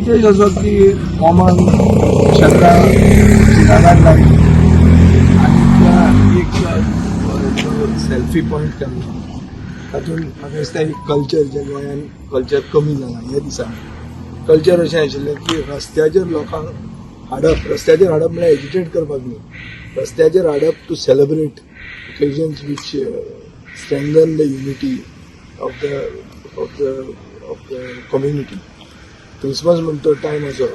उद्देश असो की कॉमन शेंद्रा चिरागान लायली आनी एक सेल्फी पॉयंट केल्लो. तातूंत म्हाका दिसता एक कल्चर जें गोंयान कल्चर कमी जालां ह्या दिसांनी. कल्चर अशें आशिल्लें की रस्त्याचेर लोकांक हाडप, रस्त्याचेर हाडप म्हळ्यार एजिटेट करपाक न्ही, रस्त्याचेर हाडप to celebrate occasions which strengthen the unity of the community. Christmas म्हणटा तो टायम असो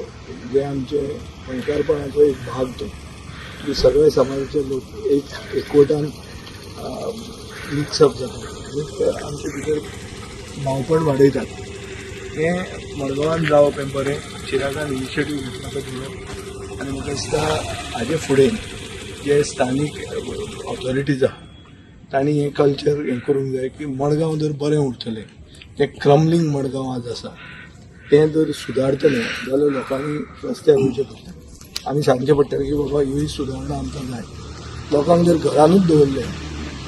जे आमचे गोंयकारपणाचो एक भाग तो की सगळे समाजाचे लोक एक एकवटान मिक्सअप जाता आनी ते आमचे भितर भावपण वाडयतात. हें मडगांवान जावप हें बरें. चिरागान इनिशिएटीव घेतला तो बरो आनी म्हाका दिसता हाजे फुडें जे स्थानीक ऑथॉरिटीज आहा तांणी हें कल्चर हें करूंक जाय की मडगांव जर बरें उरतलें, तें क्रम्बलिंग मडगांव आज आसा तें जर सुदारतलें जाल्यार लोकांनी रस्त्यार वयचें पडटलें आनी सांगचें पडटलें की बाबा ही सुदारणा आमकां जाय. लोकांक जर घरानूच दवरलें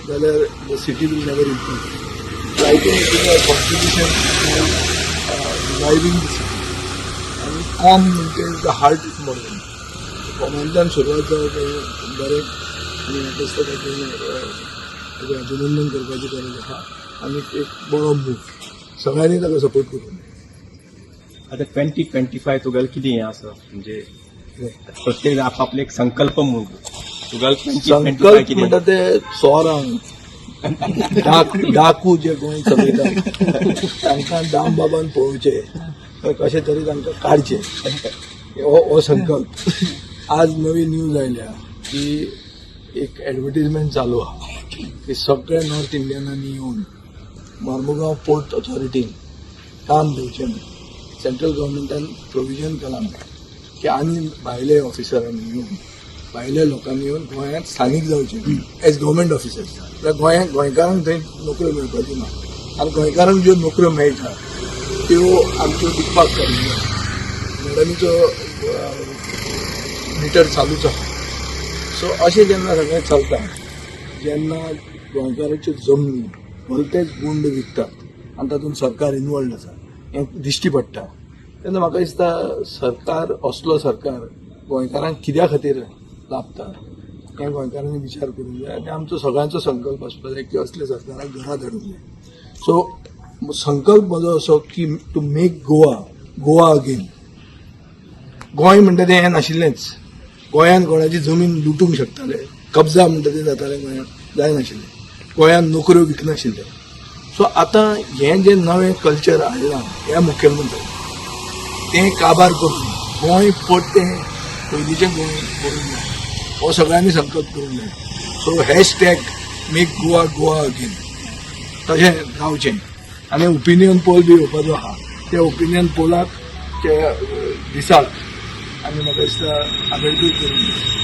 जाल्यार the city will never improve. Writing is a contribution to reviving the city. आनी कॉम म्हणजे the heart of Madgaon. कॉमांतल्यान सुरवात जावप हें बरें आनी म्हाका दिसता ताचें अभिनंदन करपाची गरज आसा आनी एक बरो मूव, सगळ्यांनी ताका सपोर्ट करूंक जाय. आता 2025 तुगेलें कितें हें आसा, म्हणजे प्रत्येक जाण आपापले एक संकल्प म्हणून तुगेलो 2025 संकल्प कितें? म्हणटा ते चोरांक, डाकू जे गोंय चलयतात तांकां दामबाबान पळोवचे, कशें तरी तांकां काडचे, हो हो संकल्प. आज नवी न्यूज आयल्या की एक एडवर्टीजमेंट चालू आहा की सगळे नॉर्थ इंडियनांनी येवन मार्मुगांव पोर्ट ऑथॉरिटीन काम दिवचें न्हय. सेंट्रल गव्हर्मेंटान प्रोविजन केलां की आनी भायले ऑफिसरांनी येवन, भायल्या लोकांनी येवन गोंयांत स्थानीक जावचें एज गव्हर्मेंट ऑफिसर्स. म्हळ्यार गोंयांत गोंयकारांक थंय नोकऱ्यो मेळपाच्यो ना आनी गोंयकारांक ज्यो नोकऱ्यो मेळटा त्यो आमच्यो विकपाक काडूंक जाय. मॅडमीचो मिटर चालूच आहा. सो अशें जेन्ना सगळें चलता, जेन्ना गोंयकाराच्यो जमनी भलतेच गुंड विकतात आनी तातूंत सरकार इनवॉल्ड आसा हें दिश्टी पडटा, तेन्ना म्हाका दिसता सरकार, असलो सरकार गोंयकारांक कित्या खातीर लाभता हें गोंयकारांनी विचार करूंक जाय आनी आमचो सगळ्यांचो संकल्प आसपाक जाय की असल्या सरकाराक घरा धाडूंक जाय. सो संकल्प म्हजो असो की to make Goa Goa again. Goa म्हणटा तें हें नाशिल्लेंच. गोंयांत कोणाची जमीन लुटूंक शकताले, कब्जा म्हणटा तें जातालें, गोंयांत जायनाशिल्लें, गोंयांत नोकऱ्यो विकनाशिल्ले. सो आतां हें जें नवें कल्चर हाडलां ह्या मुखेलमंत्र्यान तें काबार करून गोंय परतें पयलींचें गोंय करूंक जाय, हो सगळ्यांनी संकल्प करूंक जाय. So #MakeGoaGoa again तशें जावचें आनी ओपिनियन पोल बी येवपाचो आहा. त्या ओपिनियन पोलाक ते दिसाक आनी म्हाका दिसता आबेडकूय करूंक जाय.